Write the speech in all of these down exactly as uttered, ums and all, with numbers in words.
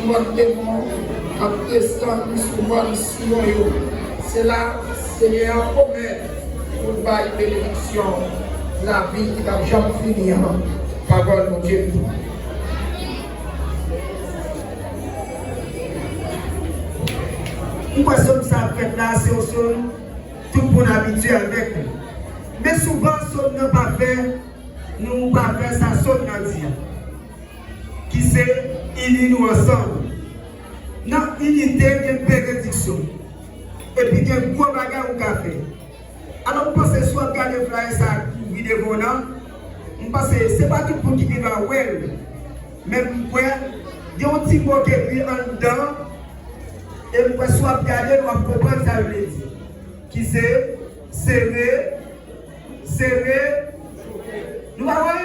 Mòn demon k ap desann sou mòn Siyon yo. Se la Senyè a pwomèt pou l bay benediksyon, lavi ki p ap janm fini an. Pawòl Bondye. M kwè sòm sa ap fèt la, se yon sòm tout moun abitye avèk li. Men souvan, sòm nan pa fè nou pa fè sa sòm nan di a, ki se ini nou ansanm. Nan inite, gen benediksyon. Epi gen gwo bagay ou ka fè. Alò, m panse si w ap gade flyer sa a ki devan w nan, m panse se pa tout moun ki gentan wè l. Men m kwè, gen yon ti mo k ekri anndan, e m kwè si w ap gade l, w ap konprann sa l vle di. Ki se, sere, sere, nou pa wè?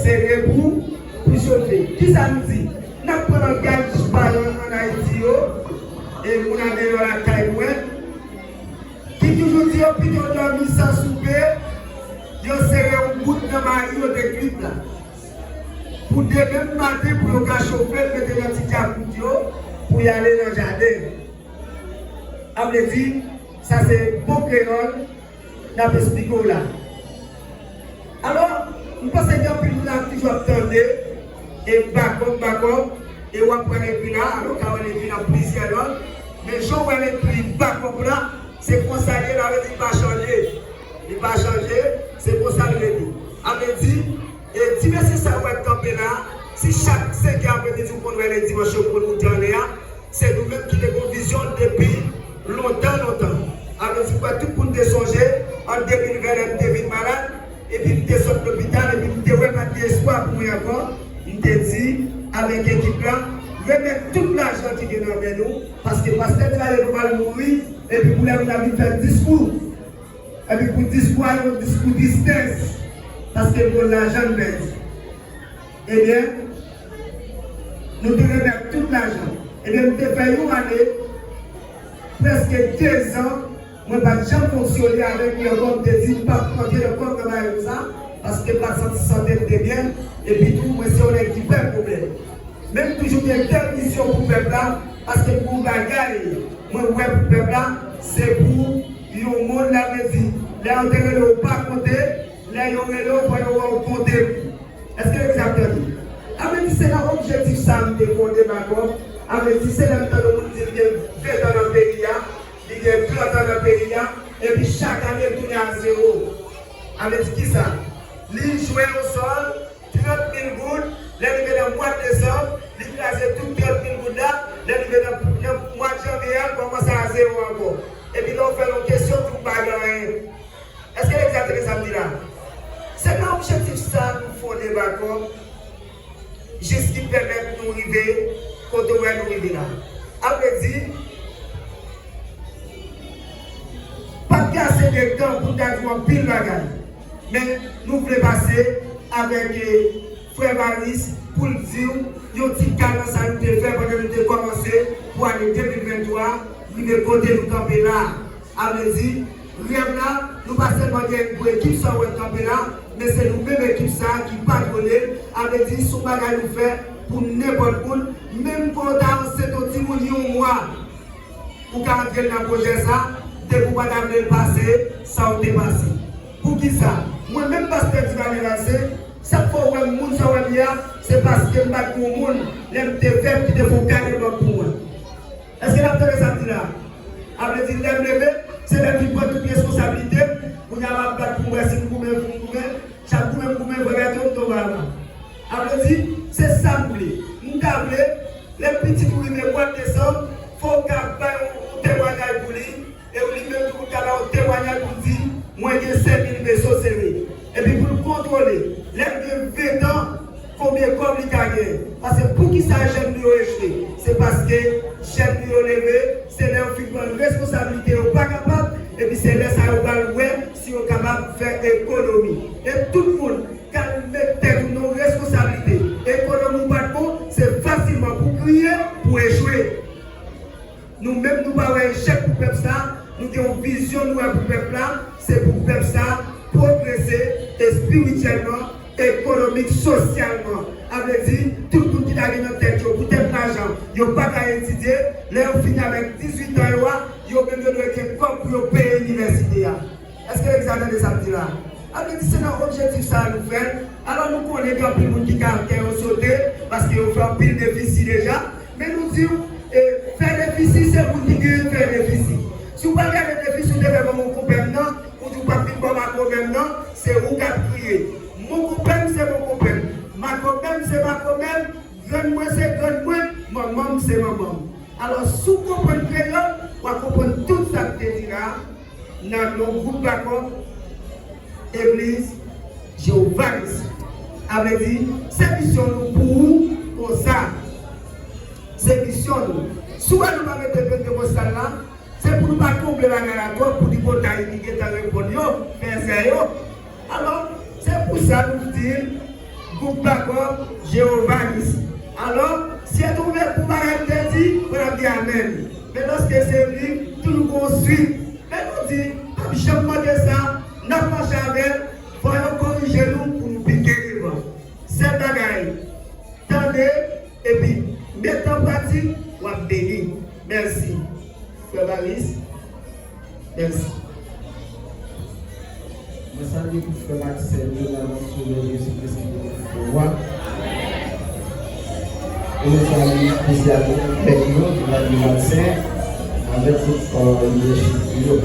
Sere pou, pou chofe. Kisa nou di? N ap pran langaj paran ann Ayiti yo, e moun andeyò lakay mwen, ki toujou di yo pito dòmi san soupe, yo sere yon bout nan mari yo te kwit la. Pou demen maten, pou yo ka chofe l, mete nan ti djakout yo, pou y ale nan jaden. A vle di, sa se bon kreyòl n ap esplike w la. Alò, m panse gen anpil moun ap toujou ap tande, e bakòp, bakòp, e w ap wè l ekri la, alò w ka wè l ekri nan plizyè lòt, men jan w wè l ekri bakòp la, se konsa l ye, sa vle di l pa chanje. Li pa chanje, se konsa l rete. A vle di, e ti mesye sa w wè k kanpe la, si chak senk è apremidi w konn wè l, e dimanch yo konn moute anlè a, se nou menm ki te gen yon vizyon depi lontan, lontan. A vle di, kwè tout moun te sonje, an de mil ven, lè m te vin malad, epi m te sot lopital, epi m te wè pa t gen espwa pou mwen ankò, m te di, avèk ekip la, remèt tout lajan ki gen nan men nou, paske pastè Duvalier pral mouri, epi pou lè moun ap vin fè diskou. Epi pou diskou a, yon diskou tristès, paske l gon lajan l pèdi. Ebyen, nou te remèt tout lajan. Ebyen, m te fè yon ane, prèske dezan, mwen pa t janm fonksyone avèk li ankò. M te di, m p ap rantre nan kòb nan bagay konsa, paske m pa t santi sante m te byen, epi tou, mwen se yon nèg ki pè pwoblèm. Men m toujou gen de vizyon pou pèp la, paske m gon bagay mwen wè pou pèp la, se pou yon moun, sa vle di, lè yo te rele w pa konte, lè yo rele w, fò yo wè w konte. Èske legliz ap tande? Sa vle di, se nan objektif sa a m te fonde Bakòp. Sa vle di, se lè m tande yon moun di l gen ven tan nan peyi a, li gen trant an nan peyi a, epi chak ane l tounen a zewo. Sa vle di kisa? Li jwe yon sòl, trant mil goud, lè rive nan mwa desanm, li kraze tout trant mil goud la, lè rive nan, nan mwa janvye a, l kòmanse a zewo ankò. Epi lè w fè l yon kesyon, tou pa gen anyen. Èske legliz ap tande sa m di la? Se nan objektif sa a nou fonde Bakòp, jis ki pèmèt nou rive kote w wè nou rive la. Sa vle di, pa t gen ase de tan pou n ta di w anpil bagay. Men nou vle pase avèk, eh, frè Varis pou l di w yon ti ka nan sa nou te fè pandan nou te kòmanse pou ane de mil venntwa rive kote nou kanpe la. Sa vle di, rèv la, nou pa sèlman gen pou ekip sa w wè k kanpe la, men se nou menm ekip sa a ki patwone l. Sa vle di, se yon bagay nou fè pou nenpòt moun, menm ke w ta ansent yon timoun yon mwa. Ou ka antre l nan pwojè sa, depi w pa ta vle l pase, sa w te pase. Poukisa? Mwen menm pastè Divalye Valse, sa k fè w wè m moun sa w wè m ye a, se paske m pa t gen yon moun, lè m te fèt, ki te fè yon kale bank pou mwen. Èske n ap tande sa m di la? Sa vle di, lè m leve, se lè m vin pran tout responsablite m, kounye a m ap bat pou m wè si m goumen, pou m goumen, chak goumen m goumen, vrè gate m tonbe anba. Sa vle di, se sa m vle. M ta vle, lè pitit ou rive mwa desanm, fò w ka bay yon, yon temwayaj pou li, e ou li menm tou pou l ka bay yon temwayaj pou l di, mwen gen senk mil peso sere. Epi pou l kontwole, lè l gen ven tan, konbyen kòb li ka genyen. Paske poukisa jèn nou yo echwe? Se paske jèn nou yo leve, se lè yo fin pran responsablite yo pa kapab, epi se lè sa yo pral wè si yo kapab fè ekonomi. E tout moun k al met tèt ou nan responsablite, ekonomi w pa t bon, se fasilman pou kriye, pou echwe. Nou menm, nou pa wè echèk pou pèp sa, nou gen yon vizyon nou wè pou pèp la, se pou pèp sa pwogrese espirityèlman, ekonomik, sosyalman. Sa vle di, tout moun ki ta gen nan tèt yo Yo pa ka etidye, lè yo fini avèk dizuit an yo a, yo menm yo dwe gen kòb pou yo peye inivèsite a. Èske legliz la tande sa m di la? Sa vle di se nan objektif sa a nou fè l. Alò nou konnen gen anpil moun ki karaktè yo sote, paske yo fè anpil defisi deja. Men nou di w, e, fè defisi se moun ki genyen fè defisi. Si w pral gade defisi w te fè ban mon konpè m nan, ou di w p ap vin bò makomè m nan, se ou k ap kriye. Mon konpè m se mon konpè m. Makomè m se makomè m. Grann mwen se grann mwen, manman m se manman m. Alò, si w konprann kreyòl, w a konprann tout sa k te di la, nan non gwoup bakòp Egliz Jewova Nisi. A vle di, se misyon nou pou ou konsa. Se misyon nou. Si w wè nou pa mete pentewostal la, se pou nou pa konble bagay la twòp pou tripotay ki gentan reponn yo, fè zè yo. Alò, se pou sa nou di l, gwoup bakòp Jewova Nisi. Alò, si e twouve pou bagay m te di, mwen ap di amèn. Men lòske se li, toujou gon swit. Men nou di, p ap janm mande sa, n ap mache avè l, fò yo korije nou pou nou piké devan. Sèl bagay, tande, epi mete an pratik, w ap beni. Mèsi. Frè Valis, mèsi. Mwen salye tout frè m ak sè m yo nan non Sovè Jezi Kris ki gen tout pouvwa. E mwen salye espesyalman pèp nou, Jovenel Marcin, avèk tout, euh, lidèchip li yo.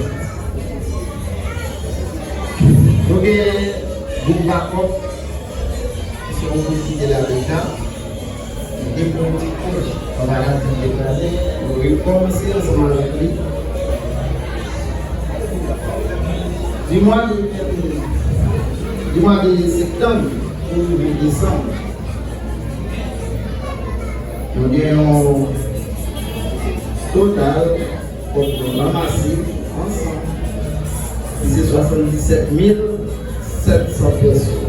Nou gen gwoup bakòp, se yon gwoup ki te la deja. Li te pran yon ti pòz, anba gad li te plane, nou rekòmanse ansanm avèk li. Di mwa de, di mwa de septanm pou rive desanm, nou gen yon total kòb nou ranmase ansanm, ki se swasanndisèt mil sèt san peso.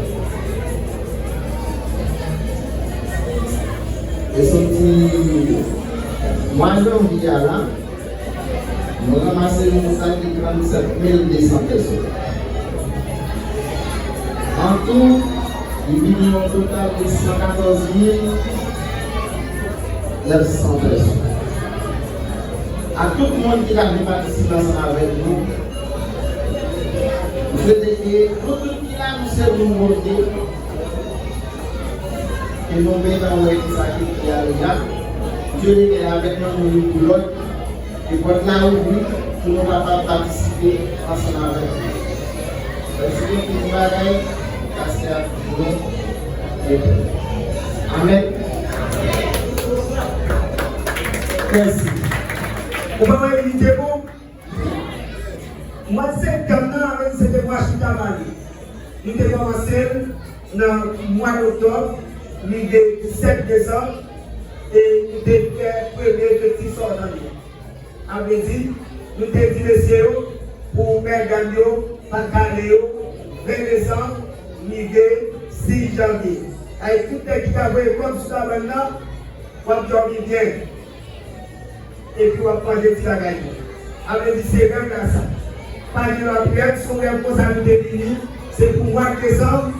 E soti mwa janvye a la, nou ranmase yon total de trannsèt mil de san peso. An tou, li vini yon total de san katòz mil nèf san peso. A tout moun ki ta vle patisipe ansanm avèk nou, nou swete ke nou tout ki la, nou se moun Bondye, ke nou menm nan wè ki sa ki pi ale la. Dye Letènèl avèk nou, nou youn pou lòt. E pòt la ouvri pou nou kapab patisipe ansanm avèk nou. Paske tout bagay pase ak nou. Amèn. Mèsi. Ou pa wè li te bon? Mwa septanm nan, avèk se te mwa chita mali. Nou te kòmanse l nan mwa oktòb, rive sèt desanm, e nou te fè premye efektif sa w tande. A vle di, nou te di mesye yo, pou bèl dam yo, pa kale yo, ven desanm, rive sis janvye. Ay, tout nèg ki ta voye kòb sou kabann nan, w ap dòmi byen. Epi w ap manje ti bagay yo. A vle di, se rèv la sa. Pa gen lòt rèv, se yon rèv konsa nou te vini. Se pou mwa desanm,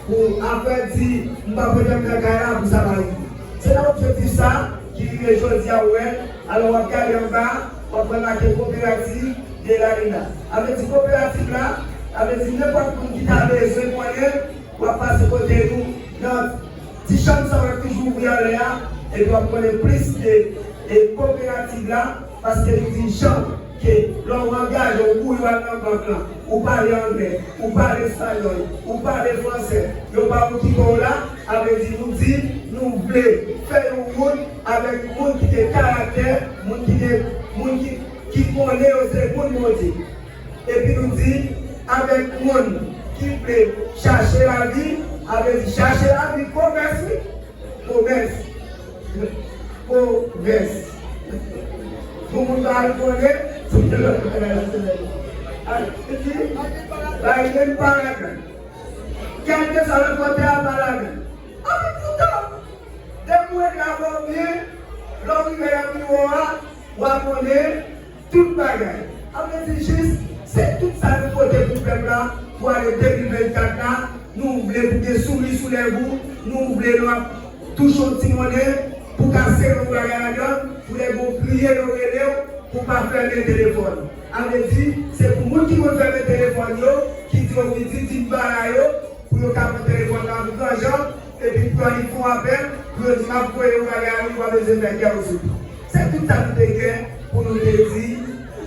pou afè di, m pa pote m nan kay la pou sa pa rive. Se nan objektif sa ki rive jodi a ou wè, alò w ap gade anba, w ap wè make Coopérative de la Lune la. A vle di kooperativ la, a vle di nenpòt moun ki ta bezwen konnen, w ap pase kote nou nan ti chanm sa w ap toujou ouvri anlè a, epi w ap konnen plis de, e, kooperativ la, paske nou di jan ke lè w angaje w, ou al nan bank lan, ou pale anglè, ou pale espayòl, ou pale fransè, yo pa okipe w la, a vle di nou di, nou vle fè yon wout avèk moun ki gen karaktè, moun ki gen, moun ki, ki konnen yo se moun Bondye. Epi nou di, avèk moun ki vle chache lavi, a vle di chache lavi, komès, wi. Komès. Komès. Pou moun pa al konnen, se lòt bagay la, se lè. A vle di, Biden pa ladan. Kèlkeswa lòt kote a pa ladan. Anpil poutan, depi w regle afè w byen, lè w rive nan biwo a, w a konnen tout bagay. A vle di jis, se tout sa nou pote pou pèp la, pou ane de mil vennkat la, nou vle pou gen souri sou lèv ou, nou vle nou ap touche yon ti monnen, pou ka sere yon bagay la, Kriye yo rele w pou w pa fèmen telefòn. A vle di, se pou moun ki konn fèmen telefòn yo, ki di yo vini di, di m ba yo, pou yo ka pran telefòn nan gran jan, epi pou yo annik fè yon apèl, pou yo di m ap voye yon bagay a nou, pa bezwen fè kè w sou. Se tout sa nou te gen pou nou te di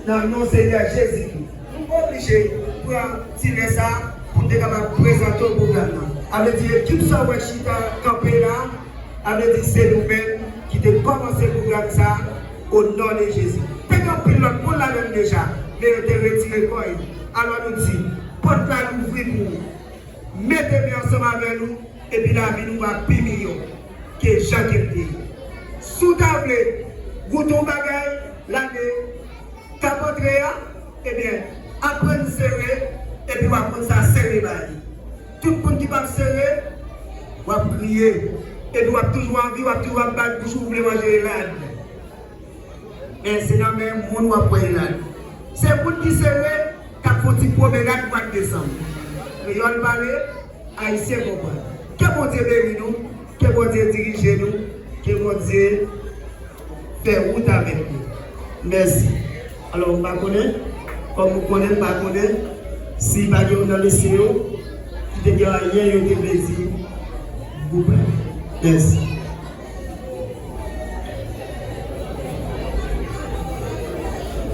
nan non Senyè Jezikri. Nou oblije pran ti lè sa pou n te kapab prezante w pwogram nan. A vle di, ekip sa w wè chita kanpe la, a vle di, se nou menm ki te kòmanse pwogram sa o non de Jezi. Te gen anpil lòt moun ladan l deja, men yo te retire kò yo. Alò nou di, pòt la louvri pou ou. Mete men ansanm avè nou, epi lavi nou va pi miyò ke jan ke l te ye. Si w ta vle goute yon bagay lane k ap antre a, ebyen, aprann sere, epi w ap konn sa sere bay. Tout moun ki p ap sere, w ap kriye, epi w ap toujou anvi, w ap toujou ap bat bouch ou, ou vle manje elad. Men se nan men moun w ap wè elad. Se moun ki sere k ap fè yon ti pwomenad mwa desanm. Kreyòl pale, Ayisyen konprann. Ke Bondye beni nou, ke Bondye dirije nou, ke Bondye fè wout avèk nou. Mèsi. Alò, m pa konnen, kòm ou konnen, m pa konnen si pa gen youn nan mesye yo ki te gen anyen yo te vle di gwoup la. Mèsi.